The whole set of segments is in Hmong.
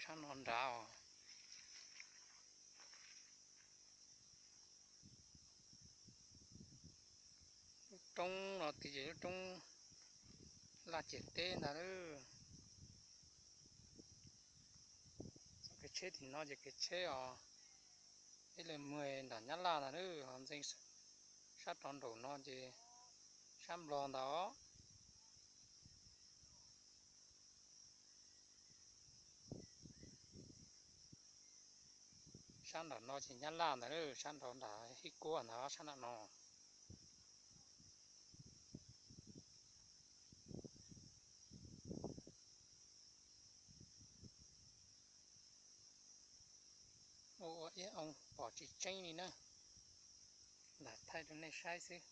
Sab no nrad os. Lub roob no tias ces lub roob Laj Ciam teb ntag lauj. Txoj kev tsheb tim no ces kev tsheb os, ib leeg mus nram Nyab Laj ntag lauj, ho ntxeev sab rov nraum no ces sab Nplog ntag os. Sab nram no ces Nyab Laj ntag lauj, sab nraud nram Hib Kuab ntag sab nram no. Ua ua ib oo pom tsis tseeb li na, lam thaij rau nej saib xwb.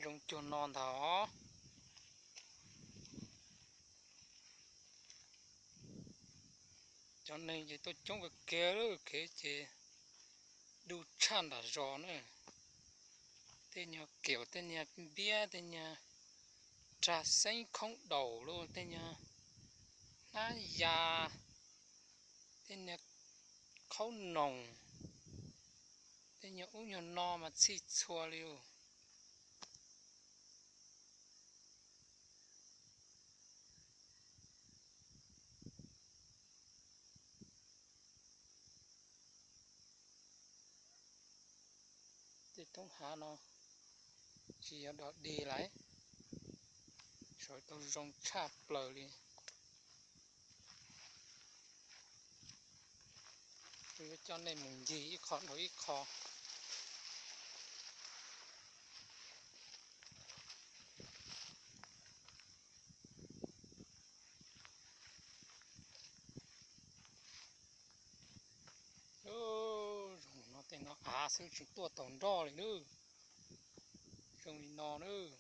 Zoo cuag no ntag os. Cov neeg ces tuaj coob kawg kiag lawm, kev ces du tshaj nram zos na. Tej nyuag kiaum, tej nyuag npiab, tej nyuag rag xeeb khoob daum lauj, tej nyuag hnab ya, tej nyuag qhaub noom, tej nyuag ub nyuag no mas txhij txhua li os. Tej roob hav no tsis yog dog dig lawm, sawv tau zoo tshaj plaws li. Kuv yuav coj nej mus ncig ib qho dhau ib qho. Zoo no tej no av xwb tsis tuaj taus nroj li nawb. Zoo li no nawb.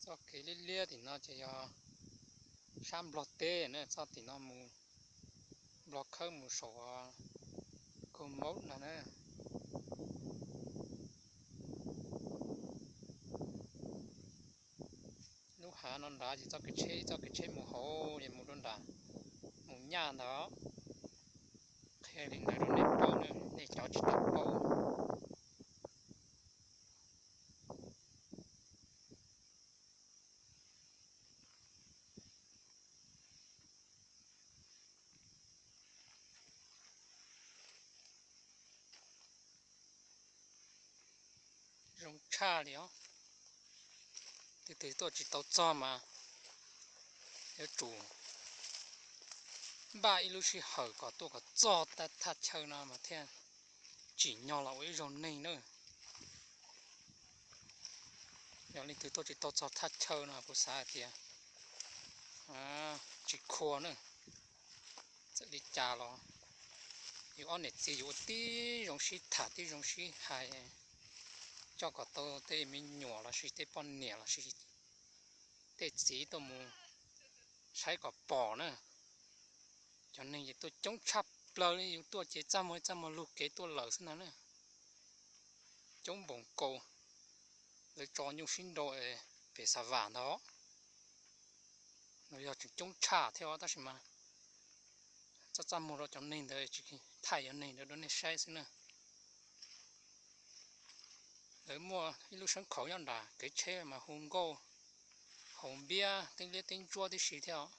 Txoj kev liab liab tim no ces yog sab Nplog teb na, txoj tim no mus Nplog khawb mus saum Kos Maub no na. Lub hav no nrad ces txoj kev tsheb, txoj kev tsheb mus hauv ces mus rau nram, mus Nyab ntag. Qhia li ntawd rau nej paub na, nej cov tsis tau paub. Zoo tshaj li os. Tus twg tuaj tsis tau txog mas yuav tsum npaj ib lub sij hawm kom tuaj kom txog thaj chaw no mas thiaj tsim nyog los ua ib zaug neeg na. Yog leej twg tuaj tsis tau txog thaj chaw no kuv xav hais tias tsis khua na. Txawm li cas los yus ob niam txiv yus ua tib zoo sib tham tib zoo sib hais, coj kom tau tej me nyuam los sis tej poj niam los sis tej txiv tuaj mus saib kom pom na. Cov neeg ces tuaj coob tshaj plaws li, yus tuaj ces txaj muag txaj muag lug kev tuaj lawm xwb ntag na. Coob npaum nkaus lawv tso nyuj sib nrau pem Xav Vam ntag. Los yog tseem coob tshaj thiab os, tab sis mas txaj txaj muag rau cov neeg ntawd tsis thaij cov neeg ntawd rau nej saib xwb na. Lawv muaj ib lub sab khaum nyob nram kev tsheb mas hu nkauj haus npiab teeb liab teeb ntsuab tib si thiab os.